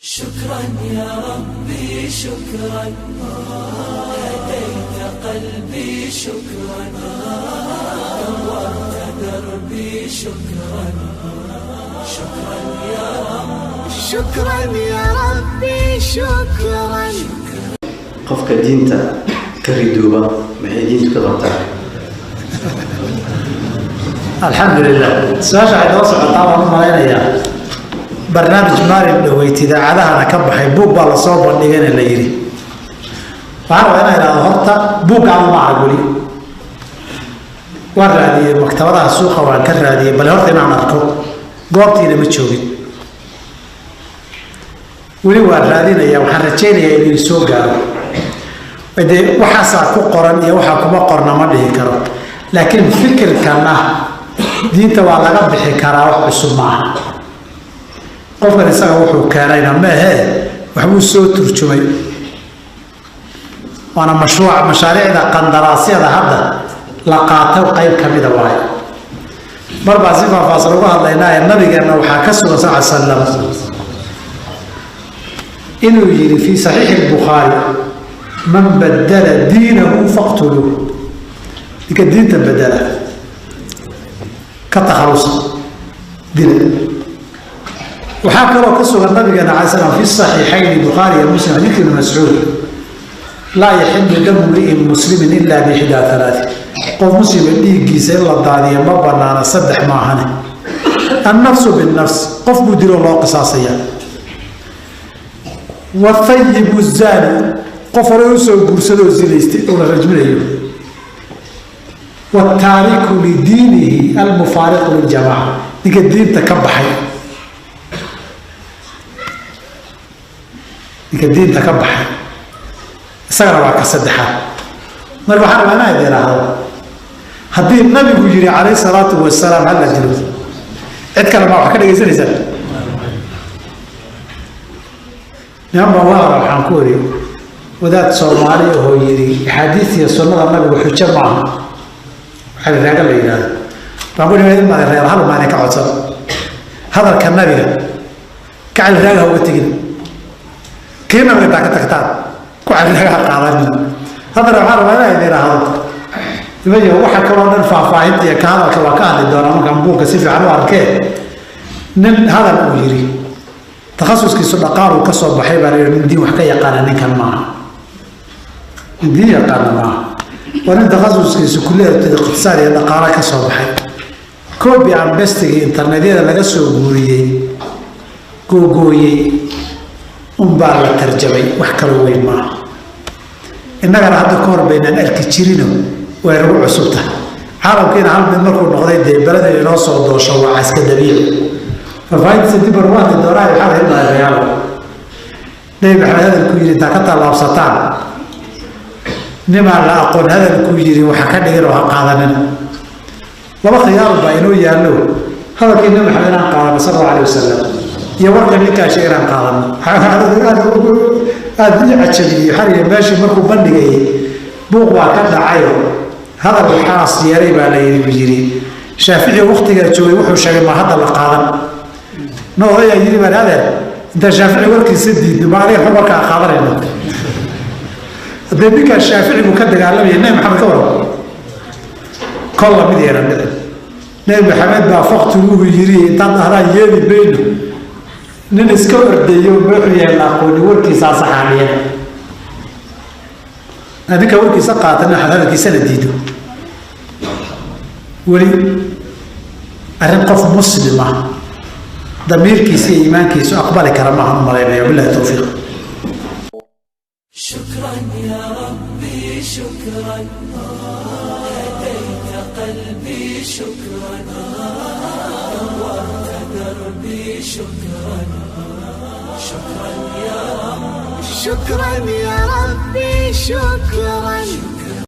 شكرا يا ربي شكرا، هديت قلبي شكرا، نورت دربي شكرا، شكرا يا رب، شكرا يا ربي شكرا. Qofka diinta ka ridooba maxay diintu ka qabtaa? Alxamdu lilah. Su-aasha waxay noo socotaa baan u malaynayaa barnaamij maalin dhaweyd idaacadahana ka baxay, buug baa lasoo bandhigana la yidhi. Waxaan rabaa inaan idhahdo horta buugga ama ma arag weli. Waan raadiyey maktabadaha suuqa, waan ka raadiyey, bale horta inaan arko goobtiina ma joogin weli. Waan raadinaya, waxaan rajaynayaa inuu soo gaaro. Dee waxaasaa ku qoran iyo waxaa kuma qorna ma dhihi karo, laakiin fikirkan ah diinta waa laga bixi karaa wax cusub maaha. Qofkan isaga wuxuu keenayna maahee, waxbuu soo turjumay, waana mashruuca mashaariicda qandaraasyada hadda la qaato qayb ka mida waayo. Mar baan si faahfaahsan uga hadlaynaa. Ee nabigeenna waxaa ka sugan sal ly slam inuu yidhi fii saxiixi albukhaari: "Man badala diinahu faqtuluuh." Ninka diinta bedela ka takhalusa, dila. Waxaa kaloo ka sugan nabigeena alay slam fi saxiixayni, bukhaari iyo Muslim, xadiidka Ibn Mascuud: "Laa yaxilu damu mri'in muslimin ilaa biixdaa alaati." Qof muslima dhiiggiisa in la daadiyo ma banaana saddex maahane: annafsu binnafs, qof buu diloo loo qisaasaya; wathayibu zaani, qof hore usoo guursadoo zinaystay oo la rajminayo; wataariku lidiinihi almufaariqu liljamaaca, ninka diinta ka baxay. Ninka diinta ka baxay isagana waa ka saddexaad. Marka waxaan rabaa inaan idin idhaahdo, haddii nabigu yidhi calayhi salaatu wasalaam hala dilo, cid kale ma wax ka dhegaysanaysaa? Niman baan waa hore waxaan ku iri, wadaad Soomaali ahoo yidhi axaadiis iyo sunnada nabigu xujo maaha, waxaa raaga la yidhahdo, baan ku dhihi imaada reer hal maa idinka codsan, hadalka nabiga ka caliraaga ha uga tegin, kii nabiga intaa ka tagtaan ku caliraaga ha qaadanin. Haddana waxaan rabaa inaan idin idhaahdo nimayo, waxa kaloo dhan faahfaahinta iyo ka hadalka waa ka hadli doonaa markaan buugga si fiican u arkee. Nin hadal uu yidhi takhasuskiisu dhaqaaluu ka soo baxay baa la yidhi nin diin wax ka yaqaana ninkan maaha, nin diin yaqaana maaha, waa nin takhasuskiisu kulliyada iqtisaad iyo dhaqaala ka soo baxay. Copy and pastegii internetyada laga soo guuriyey googooyey unbaa la tarjamay, wax kaloo weyn maaha. Innagana hadda ka hor baynaan arki jirino, way nagu cusub tahay. Caalamkiina hal mid markuu noqday, dee beleda inoo soo doosho waa caska dabiici. Faahfaahintiisa dib baan uga hadli doonaa. Waxaa la hidlayaa Nabi Maxamed hadalkuu yidhi intaa ka tallaabsataan, nimaan la aqoon hadalkuu yidhi waxa ka dhigin oo ha qaadanin. Laba khiyaar baa inoo yaallo: hadalkii Nabi Maxamed inaan qaadano sala allahu alayh wasalam iyo warka ninkaa sheeg inaan qaadano. Aada ii cajabiyey waxaa la yidhi meeshii markuu bandhigayay buuq baa ka dhacayo, hadal xaas yeelay baa la yidhi, buu yidhi Shaafici waktigaa joogay wuxuu sheegay ma hadda la qaadan no. Odayaa yidhi baan adeer, intaan Shaafici warkiisa diidno ma aniga xumarkaa qaadanayno? Haddee ninkaa Shaaficigu ka dagaalamaya, Nabi Maxamed ka waran? Kol lamid yeelan dhicin. Nabi Maxamed baa faktiguuhu yidhi intaad dhahdaan yeeli mayno, nin iska ordayo wuxuu yahay la aqooni warkiisaa saxaaniya. Ninka warkiisa qaatan waxaad hadalkiisana diido. Weli arrin qof muslim ah damiirkiisa iyo iimaankiisu aqbali kara maahan u malaynaya. Billahi towfiiq. شكرا يا ربي شكرا، هديت قلبي شكرا، نورت دربي شكرا، شكرا يا رب، شكرا يا ربي شكرا.